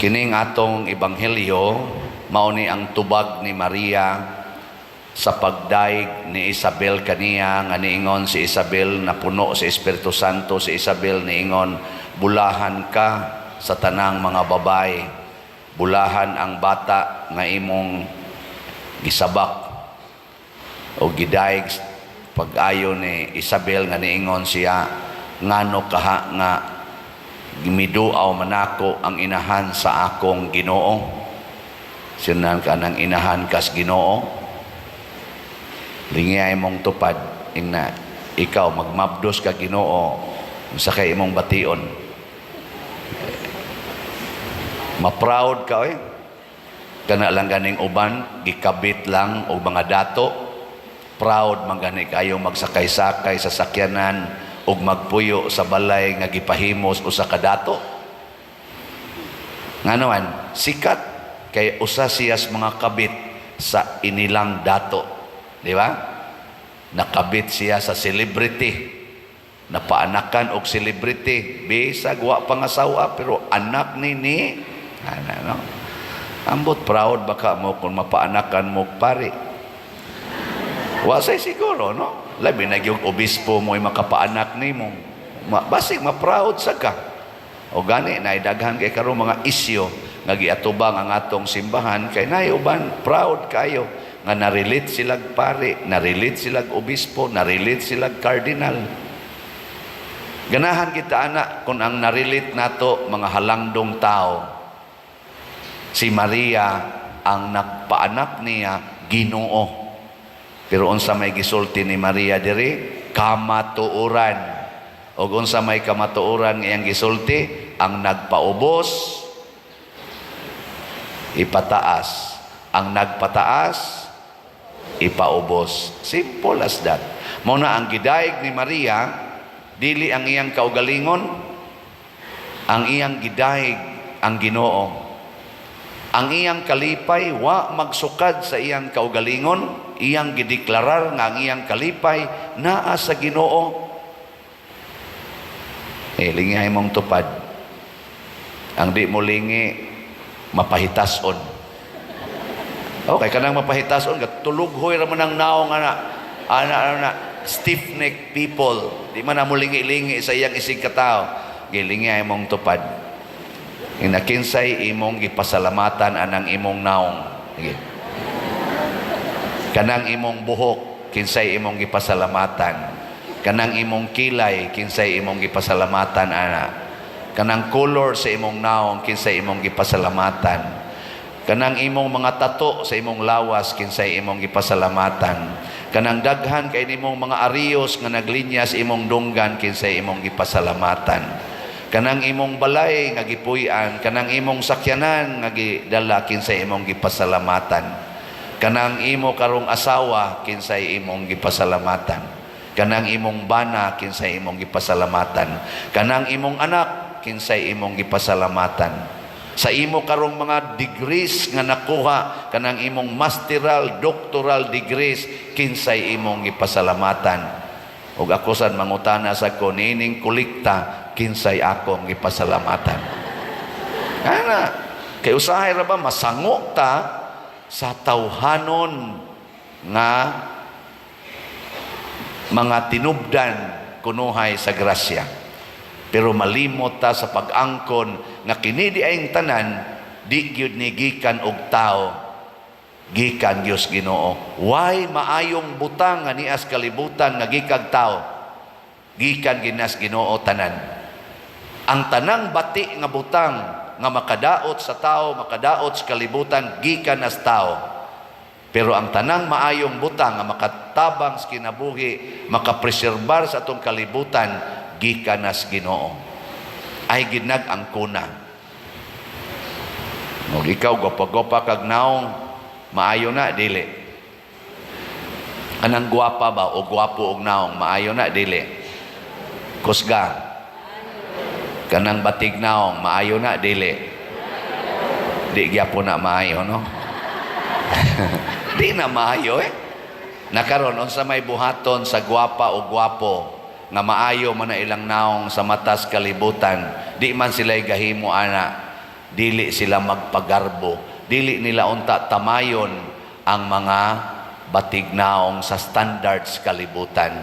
Kining atong ebanghelyo, mao ni ang tubag ni Maria sa pagdayeg ni Isabel kaniya nga niingon si Isabel na puno sa Espiritu Santo. Si Isabel niingon, "Bulahan ka sa tanang mga babae, bulahan ang bata nga imong gisabak o gidayeg." Pag-ayo ni Isabel nga niingon siya, "Ngano kaha nga miduaw manako ang inahan sa akong Ginoo?" Sinan ka ng inahan kas Ginoo. Lingiyay mong tupad ingna ikaw magmabdos ka Ginoo sa kay imong bation. Ma-proud ka oy. Kana lang ganing uban gikabit lang og mga dato. Proud man gani kayo magsakay-sakay sa sakyanan ug magpuyo sa balay nga gipahimos usa ka dato. Ngano man sikat kay usa siya sa mga kabit sa inilang dato, di ba? Nakabit siya sa celebrity, napaanakan og celebrity, bisag wa pangasawa, pero anak ni ni ana, no? Ambot, proud baka mo kung mapaanakan mo pari. Wa say siguro, no? Labi na yung obispo mo ay makapaanak nimo. Basig ma-proud sa ka. O gani na daghan kay karon mga isyo nga giatubang ang atong simbahan kay nay uban proud kayo nga na-relate silag pari, na-relate silag obispo, na-relate silag cardinal. Ganahan kita ana kung ang na-relate nato mga halangdong tao. Si Maria, ang nagpaanak niya Ginoo. Pero unsa may gisulti ni Maria diri? Kamatuoran. Og unsa may kamatuoran nga iyang gisulti? Ang nagpaubos ipataas. Ang nagpataas ipaubos. Simple as that. Mao na ang gidayeg ni Maria dili ang iyang kaugalingon, ang iyang gidayeg ang Ginoo. Ang iyang kalipay wa magsukad sa iyang kaugalingon, iyang gideklarar nga ang iyang kalipay naa sa Ginoo. Eh, lingay mong tupad. Ang di mo lingi, mapahitason. Okay, kanang mapahitason, tulughoy ra man ang naong ana, ana, ana, stiff neck people. Di man na mo lingi-lingi sa iyang isig katao. Gilingay mong tupad. Ina, kinsay imong gipasalamatan anang imong naong? Sige. Kanang imong buhok, kinsay imong gipasalamatan? Kanang imong kilay, kinsay imong gipasalamatan ana? Kanang color sa imong naong, kinsay imong gipasalamatan? Kanang imong mga tato sa imong lawas, kinsay imong gipasalamatan? Kanang daghan kay nimong mga ariyos nga naglinya sa imong dunggan, kinsay imong gipasalamatan? Kanang imong balay nga gipuy-an, kanang imong sakyanan nga gidala, kinsay imong gipasalamatan? Kanang imo karong asawa, kinsay imong gipasalamatan? Kanang imong bana, kinsay imong gipasalamatan? Kanang imong anak, kinsay imong gipasalamatan? Sa imo karong mga degrees nga nakuha, kanang imong masteral, doctoral degrees, kinsay imong gipasalamatan? Ug ako sad mangutana sa ko niining kolekta, kinsay akong gipasalamatan? Ana, kay usahay ra ba masango ta sa tawhanon nga mga tinubdan kunuhay sa grasya. Pero malimot ta sa pag-angkon nga kini di ayng tanan di gyud ni gikan og tao, gikan Dios Ginoo. Way maayong butang nga nias kalibutan nga gikag tao. Gikan ginas Ginoo tanan. Ang tanang bati nga butang nga makadaot sa tao, makadaot sa kalibutan, gikan as tao. Pero ang tanang maayong butang nga makatabang sa kinabuhi, makapreserbar sa atong kalibutan, gikan nas Ginoo. Ay ginag ang kuna. Og ikaw gwapa-gwapa kag naong, maayo na dili? Kanang gwapa ba o gwapo og naong, maayo na dili? Kusga. Kanang batig naong, maayo na dili? Di gyapon na maayo, no? Di na maayo eh. Nakaron unsa may buhaton sa gwapa o gwapo nga maayo man na ilang naong sa matas kalibutan, di man sila gahimo ana? Dili sila magpagarbo, dili nila unta tamayon ang mga batignaong sa standards kalibutan.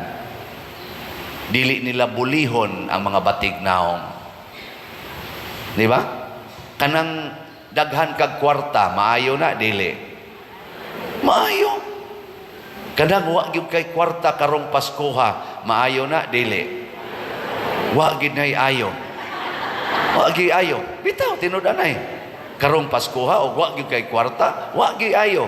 Dili nila bulihon ang mga batignaong. Di ba? Kanang daghan kag kwarta, maayo na, dili? Maayo. Kanang wa gyud kay kwarta karong Paskoha, maayo na, dili? Wa gid nay ayo. Wa gyud ayo. Bitaw tinud anay. Karong Paskoha og wa gyud kay kwarta, wa gyud ayo.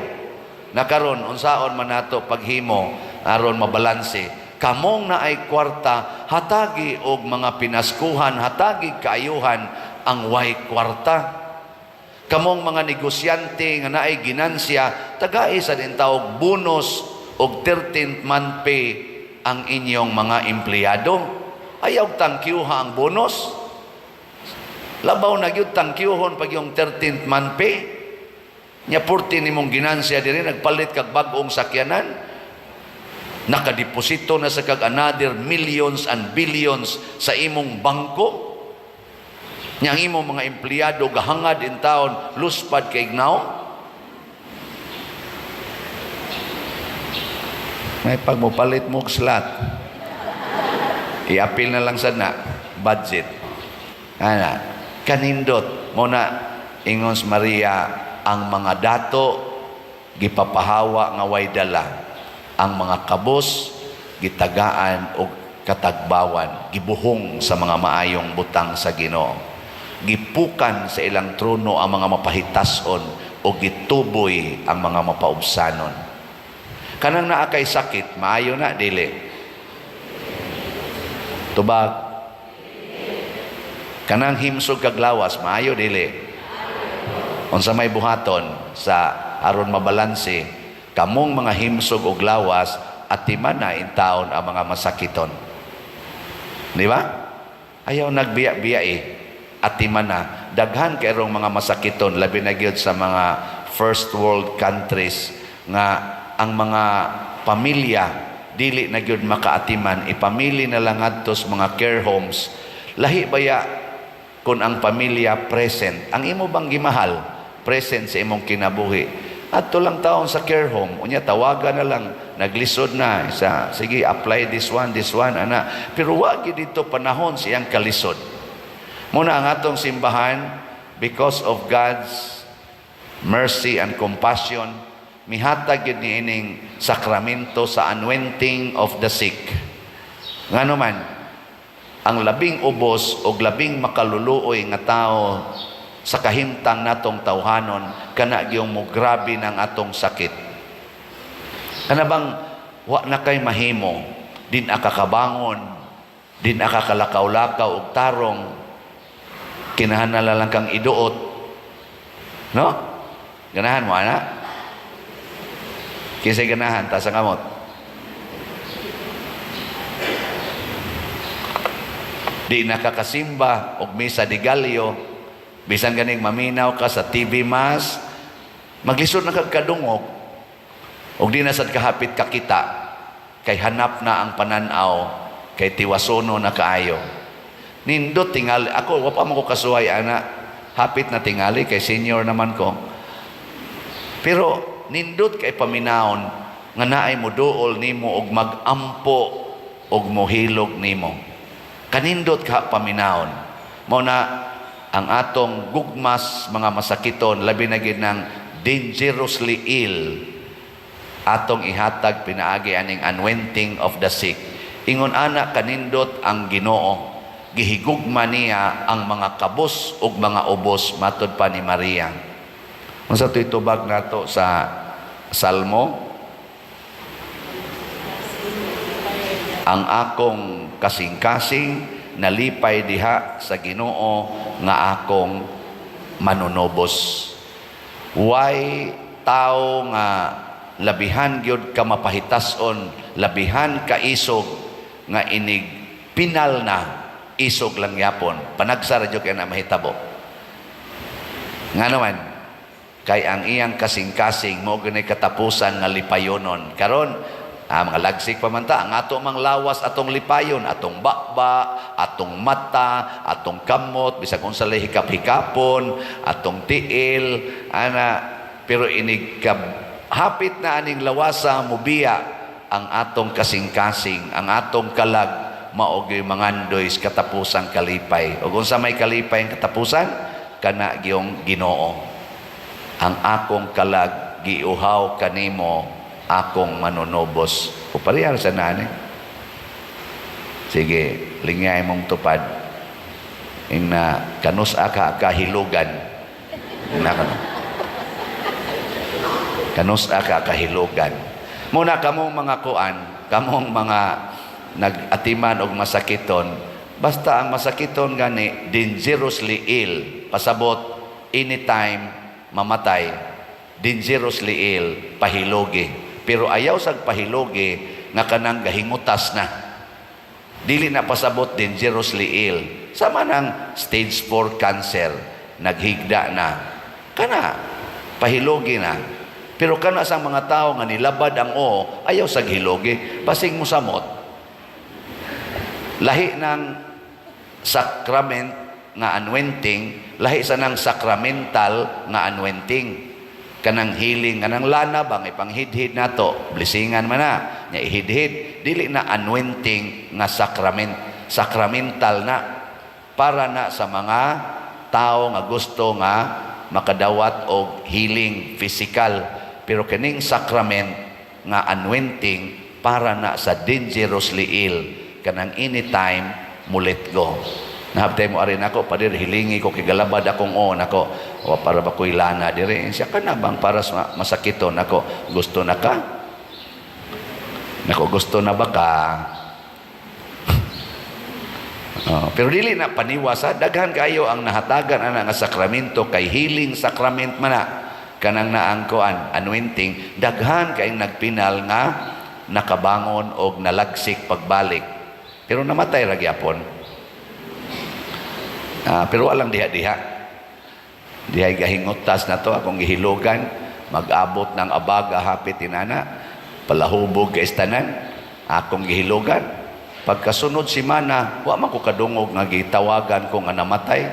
Na karon, unsaon man nato paghimo aron mabalanse? Kamong naay kwarta, hatagi og mga pinaskuhan, hatagi kaayuhan ang way kwarta. Kamong mga negosyante nga naay ginansya, tagai sa din tawag bonus og 13th month pay ang inyong mga empleyado. Ayaw tangkyuha ang bonus. Labaw na gyud tangkyuhon pag yung 13th month pay. Nya purti nimong ginansya diri, nagpalit kag bag-ong sakyanan, nakadeposito na sa kag another millions and billions sa imong bangko. Nya ang imong mga empleyado gahangad in taon luspad kay ignaw. May pagmupalit mo og slot. I-appeal na lang sad na budget. Ana, kanindot mo na ingon si Maria, ang mga dato gipapahawa nga way dala, ang mga kabos gitagaan og katagbawan, gibuhong sa mga maayong butang sa Ginoo, gipukan sa ilang trono ang mga mapahitason o gituboy ang mga mapaubsanon. Kanang naa kay sakit, maayo na, dili? Tubag. Kanang himsog kag lawas, maayo, dili? Unsa may buhaton sa aron mabalanse? Kamong mga himsog og lawas, atiman na intaon ang mga masakiton. Di ba? Ayaw nagbiya-biya eh. Atiman na. Daghan kayrong mga masakiton, labi na gyud sa mga first world countries nga ang mga pamilya dili na gyud makaatiman, ipamili na lang adto sa mga care homes. Lahi baya kung ang pamilya present, ang imo bang gimahal present sa imong kinabuhi? Adto lang taon sa care home, unya tawagan na lang, naglisod na sa, sige, apply this one, this one, ana. Pero wa gyud dito panahon siyang kalisod. Muna ang atong simbahan, because of God's mercy and compassion, mihatag gyud niining sakramento sa anointing of the sick. Ngano man, ang labing ubos o labing makaluluoy nga tao sa kahimtang natong tawhanon, kana gyung mo grabe ng atong sakit. Kana bang wa na kay mahimo, din akakabangon, din akakalakaw-lakaw og tarong, kinahanglan lang kang iduot. No? Ganahan mo ana? Kinsay ganahan, taas ang kamot. Di nakakasimba og misa de gallo, bisan ganing maminaw ka sa TV mass, maglisod na kag kadungog, og di na sad kahapit kakita, kay hanap na ang pananaw, kay tiwasono na kaayo. Nindot tingali, ako wa pa mo ko kasuhay ana, hapit na tingali kay senior naman ko. Pero nindot kay paminawon nga naay moduol nimo og magampo og mohilog nimo. Kanindot ka paminawon. Mao na ang atong gugmas mga masakiton, labi na gid ng dangerously ill, atong ihatag pinaagi aning anointing of the sick. Ingon ana kanindot ang Ginoo, gihigugma niya ang mga kabos ug mga ubos, matod pa ni Maria. Unsa to'y tubag nato sa Salmo? Ang akong kasing-kasing nalipay diha sa Ginoo nga akong manunobos. Way tao nga labihan gyud ka mapahitason, labihan ka isog nga inig pinal na isog lang yapon. Panagsa ra gyud kay na mahitabo. Nga naman, kay ang iyang kasing-kasing mo gani katapusan nga lipayonon. Karon Ah, mga lagsik pa man ta, ang ato mang lawas atong lipayon, atong baba, atong mata, atong kamot, bisag unsa lay hikap-hikapon, atong tiil, ana, pero inig hapit na aning lawasa mubiya ang atong kasing-kasing, ang atong kalag, mao gyoy mangandoy sa katapusang kalipay. Ug unsa may kalipay ang katapusan? Kana gyung Ginoo. Ang akong kalag giuhaw kanimo, akong manunubos. O parehar sa nani. Sige, lingay mong tupad. Ingna kanus-a ka kahilugan. Ingna ka. Kanus-a ka kahilugan. Muna kamong mga kuan, kamong mga nag-atiman og masakiton, basta ang masakiton gani dangerously ill, pasabot anytime mamatay, dangerously ill, pahilogi. Pero ayaw sag pahilogi nga kanang gahingutas na. Dili na pasabot dangerously ill. Sama ng stage 4 cancer, naghigda na. Kana, pahilogi na. Pero kana sa mga tao nga nilabad ang oo, ayaw sag hilogi, basing mo samot. Lahi ng sacrament nga anointing, lahi sa nang sacramental nga anointing. Kanang healing, kanang lana bang ipanghidhid nato, blessingan man na, nya ihidhid, dili na anointing nga sacrament, sacramental na para na sa mga tao nga gusto nga makadawat og healing physical. Pero kining sacrament nga anointing para na sa dangerously ill, kanang anytime mulet go. Nahabtay mo ari nako, "Pader, hilingi ko kay galabad akong o nako." O para ba ko'y lana dire siya kana bang para sa masakiton nako, gusto na ka? Nako, gusto na ba ka? Oh, pero dili na paniwas ha. Daghan kayo ang nahatagan ana nga sakramento kay healing sacrament man na kanang naang kuan anointing, daghan kayong nagpinal nga nakabangon og nalagsik pagbalik, pero namatay ra gyapon. Ah, pero walang diha-diha. Dihay gahingutas na to akong gihilugan, mag-abot ng abaga hapit inana, palahubog kay tanan, akong gihilugan. Pagkasunod si mana, wa man ko kadungog nga gitawagan ko nga namatay.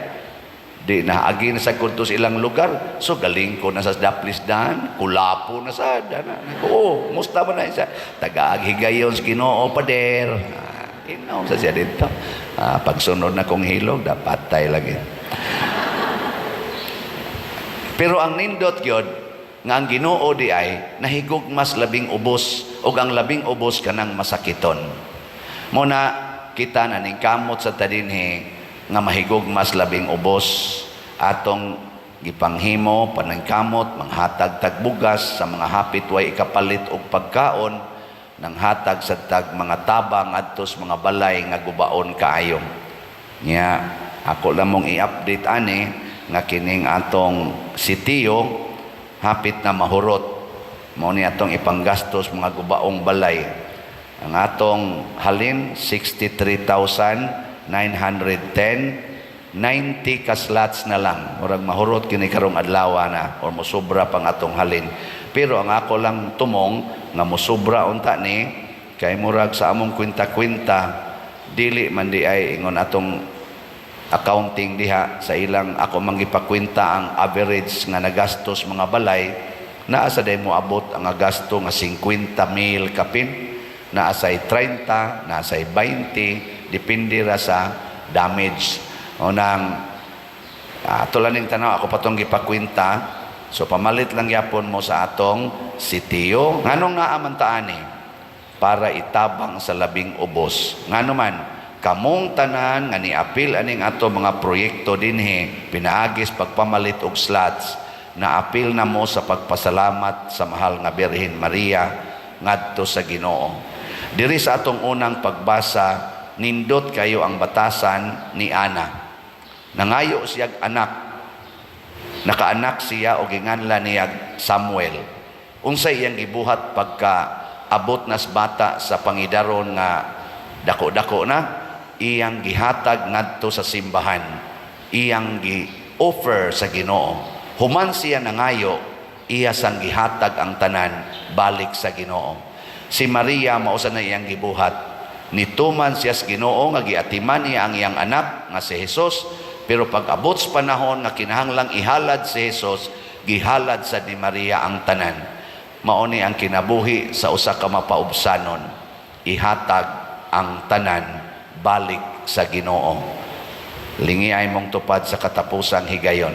Di na agi na sa kudto sa ilang lugar. So galing ko na sa daplis daan, kulapo na sa dana. Oo, musta man na siya. Tagaag higayon sa Ginoo, pader. Ah, inaw sa siya dito. Ah, pagsunod na kong hilog, dapat tay lagi. Pero ang nindot gyud nga ang Ginoo di ay nahigugmas labing ubos, ug ang labing ubos kanang masakiton. Muna kita na ning kamot sa tadinhi nga mahigugmas labing ubos atong gipanghimo panangkamot manghatag tag bugas sa mga hapit way ikapalit og pagkaon, nang hatag sa tag mga tabang adto sa mga balay nga gubaon kaayo. Nya ako lamong i-update ani nga kining atong sitio hapit na mahurot. Mao ni atong ipanggastos mga gubaong balay. Ang atong halin 63,910, 90 ka slots na lang. Murag mahurot kini karong adlaw na or mosobra pang atong halin. Pero ang ako lang tumong nga mosobra unta ni kay murag sa among kwenta-kwenta, dili man di ay ingon atong accounting diha sa ilang ako mangipakwenta ang average nga nagastos mga balay, naa sa day mo abot ang gasto nga 50 mil kapin, naa say 30, naa say 20, depende ra sa damage o nang ato lang ning tanaw, ako patong gipakwenta. So pamalit lang yapon mo sa atong sitio. Nganong naa man ta ani? Para itabang sa labing ubos. Ngano man kamong tanan nga niapil aning ato mga proyekto dinhi pinaagis pagpamalit og slots, naapil na mo sa pagpasalamat sa mahal nga Birhen Maria ngadto sa Ginoo. Diri sa atong unang pagbasa, nindot kayo ang batasan ni Ana. Nangayo siyag anak. Nakaanak siya og ginganlan niya Samuel. Unsay iyang gibuhat pagka abot nas bata sa pangidaron nga dako-dako na? Iyang gihatag ngadto sa simbahan. Iyang gi-offer sa Ginoo. Human siya nangayo, iya sang gihatag ang tanan balik sa Ginoo. Si Maria, mao sa na iyang gibuhat. Nituman siya sa Ginoo nga giatiman niya ang iyang anak nga si Jesus, pero pag abot sa panahon nga kinahanglang ihalad si Jesus, gihalad sa ni Maria ang tanan. Mao ni ang kinabuhi sa usa ka mapaubsanon. Ihatag ang tanan balik sa Ginoo. Lingi ay mong tupad sa katapusang higayon.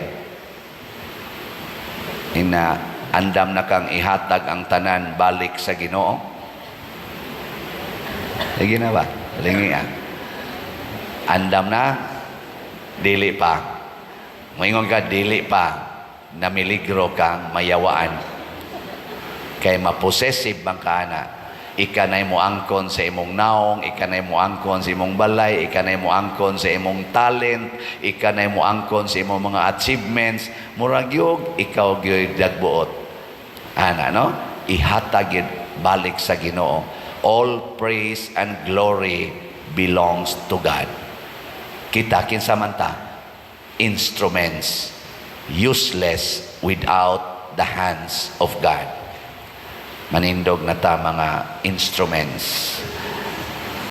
Ina andam na kang ihatag ang tanan balik sa Ginoo. Sige na ba? Lingi ah. Andam na? Dili pa. Moingon ka, dili pa. Namiligro kang mayawaan. Kay ma-possessive bang ka na. Ika na'y moangkon sa imong naong, ika na'y moangkon sa imong balay, ika na'y moangkon sa imong talent, ika na'y moangkon sa imong mga achievements. Murag yug, ikaw gyud nagbuot. Ana, no? Ihatag gyud balik sa Ginoo. All praise and glory belongs to God. Kita kinsa man ta? Instruments useless without the hands of God. Manindog na ta, mga instruments.